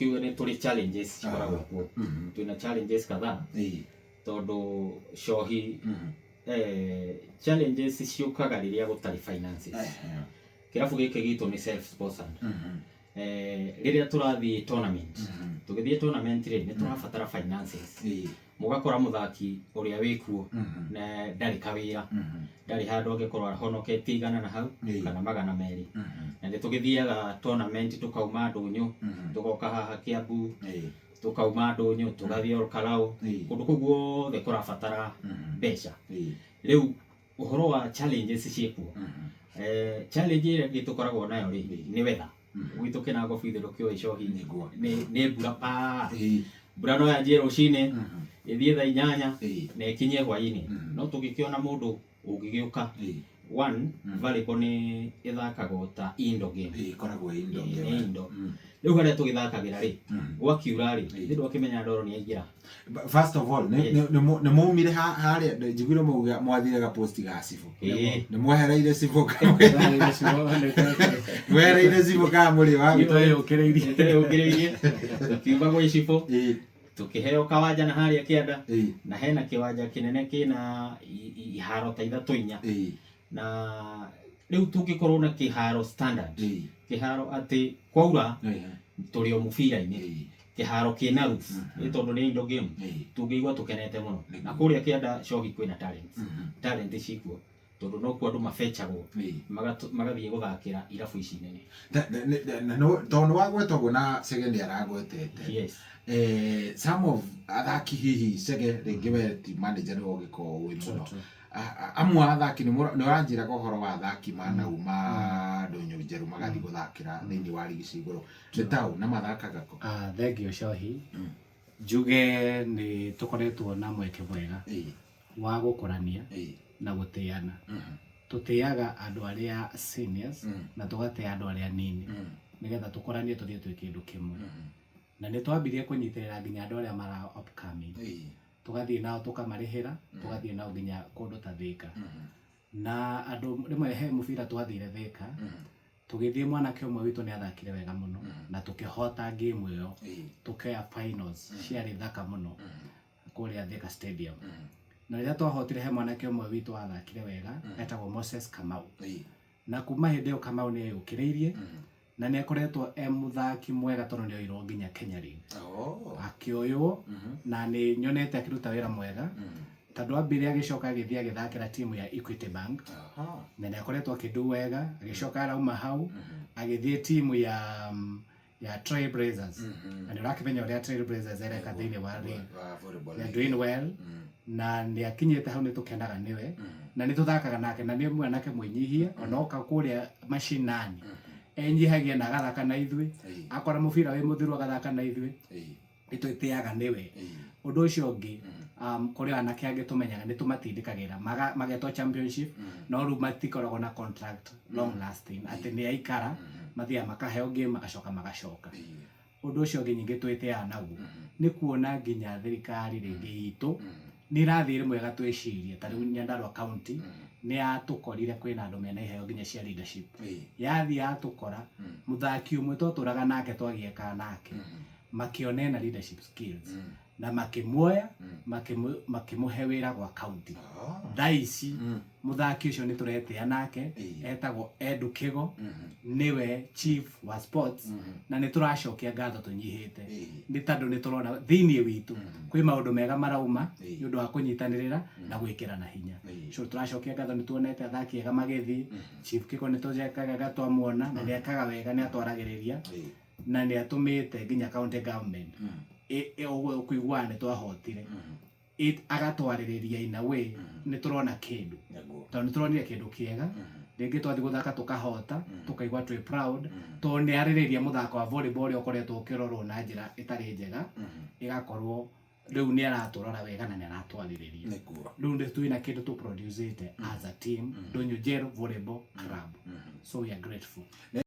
Kiuge nĩ tũrĩ challenges cikoragwo kuo. Twĩna challenges kadhaa tondũ cohi challenges ciũkaga rĩrĩa gũtarĩ finances. Kĩrabu gĩkĩ gitũ nĩ self sponsored. Rĩrĩa tũrathiĩ tournament, tũgĩthiĩ tournament rĩ, nĩ tũrabatara finances. Mũgakora mũthaki ũrĩa wĩkuo na ndarĩ kawĩra, ndarĩ handũ angĩkorwo ahonoketie 100 na hau kana 200. Na nĩ tũgĩthiaga tournament, tũkauma ndũnyũ, tũgoka haha Kiambu, tũkauma ndũnyũ tũgathiĩ Olkalau. Kũndũ kũu guothe kũrabatara mbeca. Rĩu ũhoro wa challenges ciĩkuo, challenge ĩrĩa ĩngĩ tũkoragwo nayo rĩ, nĩ weather. Gwitũ Kĩnango biũ ndũkĩũĩ cohi, nĩ mbura pa. Mbura no yanjie rũcinĩ, ĩthiĩ thaa 8 na ĩkinye hwainĩ. No tũngĩkĩona mũndũ ũngĩgĩũka, one, volleyball nĩ ĩthakagwo ta indoor game. Ĩkoragwo indoor Ĩĩ, game. Nĩ indoor. Rĩu harĩa tũgĩthakagĩra rĩ, gwakiura rĩ, nĩ ndwakĩmenya ndoro nĩ yaingĩra. First of all, nĩ maumire harĩa njiguire mauga mwathire gaposti ga cibũ. Nĩ mwehereire cibũ, mwehereire cibũ kana mũrĩ wa Nĩtweyũkĩrĩirie. Nĩtweyũkĩrĩirie, tũkiuma gwĩ cibũ, tũkĩheo kawanja na harĩa kĩanda, na hena kĩwanja kĩnene kĩna iharo ta ithatũ inya. Na rĩu tũngĩkorwo na kĩharo standard, kĩharo atĩ kwaura tũrĩ o mũbira-inĩ, kĩharo kĩna roof, nĩ tondũ nĩ indoor game, tũngĩigua tũkenete mũno. Na kũrĩa kĩanda cohi kwĩna talents, talent cikuo, tondũ nokuo andũ mabecagwo magathiĩ gũthakĩra irabu ici nene. Tondũ nĩ wagweta ũguo na Chege nĩ aragwetete, some of athaki, hihi Chege rĩngĩ we ti manager, nĩwe ũngĩkorwo ũĩ mũno. Amwe a athaki nĩ ũranjĩraga ũhoro wa athaki manauma ndũnyũ njerũ magathiĩ gũthakĩra thĩinĩ wa rigi cia igũrũ, nĩ taũ na mathakaga kũ? Ah, thank you Cohi. Njuge nĩ tũkoretwo na mweke mwega wa gũkũrania na gũtĩana. Tũtĩaga andũ arĩa seniors na tũgatĩa andũ arĩa anini, nĩgetha tũkũranie tũthiĩ twĩ kĩndũ kĩmwe. Na nĩ twambirie kũnyitĩrĩra nginya andũ arĩa mara upcoming, tũgathiĩ nao, tũkamarĩhĩra, tũgathiĩ nao nginya kũndũ ta Thika. Na andũ rĩmwe, he mũbira twathire Thika, tũgĩthiĩ, mwanake ũmwe witũ nĩ athakire wega mũno na tũkĩhota game ĩyo, tũkĩoya finals ciarĩ thaka mũno kũrĩa Thika Stadium. Na rĩrĩa twahotire, he mwanake ũmwe witũ wathakire wega etagwo Moses Kamau. Na kuma hĩndĩ ĩyo Kamau nĩ eyũkĩrĩirie na nĩ akoretwo e mũthaki mwega, tondũ nĩ oirwo nginya Kenya League. Akĩoywo na nĩ nyonete akĩruta wĩra mwega, tondũ ambire agĩcoka agĩthiĩ agĩthakĩra timu ya Equity Bank na nĩ akoretwo akĩndu wega. Agĩcoka arauma hau agĩthiĩ timu ya Trailblazers, na nĩ ũrakĩmenya ũrĩa Trailblazers ĩreka thĩinĩ wa league. Wa volleyball. They are doing well na nĩ akinyĩte hau, nĩ tũkenaga nĩwe na nĩ tũthakaga nake, na nĩ mwanake mwĩnyihia. Ona oka kũrĩa mashinani enyihagia na agathaka na ithuĩ. Akora mũbira wĩ mũthiru agathaka na ithuĩ. Nĩ twĩtĩaga nĩwe. Ũndũ ũcio ũngĩ, kũrĩ anake angĩ tũmenyaga nĩ tũmatindĩkagĩra magetwo championship, no rĩu matikoragwo na contract long lasting atĩ nĩ aikara, mathiaga makaheo game magacoka magacoka. Ũndũ ũcio ũngĩ nyingĩ twĩtĩaga naguo nĩ kuona nginya thirikari rĩngĩ itũ nĩ ĩrathiĩ rĩmwe ĩgatwĩciria. Ta rĩu Nyandarua County nĩ yatũkorire kwĩna andũ mena iheo nginya cia leadership. Yathiĩ yatũkora mũthaki ũmwe twatũraga nake, twagiekaga nake, makĩona ena leadership skills na makĩmuoya, makĩmũhe wĩra gwa county. Thaa ici mũthaki ũcio nĩ tũretĩa nake, etagwo Edu Kigo, nĩwe chief wa sports, na nĩ tũracokia ngatho tũnyihĩte, nĩ tondũ nĩ tũrona thĩinĩ witũ kwĩ maũndũ mega marauma nĩ ũndũ wa kũnyitanĩrĩra na gwĩkĩrana hinya. So tũracokia ngatho, nĩ tuonete athaki ega magĩthiĩ. Chief Kiko nĩ tũcekaga twamuona na nĩ ekaga wega, nĩ atwaragĩrĩria na nĩ atũmĩte nginya county government ũguo ũkũiguaga nĩ twahotire. Agatwarĩrĩria in a way nĩ tũrona kĩndũ, tondũ nĩ tũronire kĩndũ kĩega. Rĩngĩ twathiĩ gũthaka tũkahota, tũkaigua twĩ proud, tondũ nĩ arĩrĩria mũthako wa volleyball ũrĩa ũkoretwo ũkĩrorwo na njĩra ĩtarĩ njega, ĩgakorwo rĩu nĩ aratũrora wega na nĩ aratwarĩrĩria. Rĩu nĩ twĩna kĩndũ tũ produce as a team, Ndũnyũ Njerũ Volleyball Club, so we are grateful.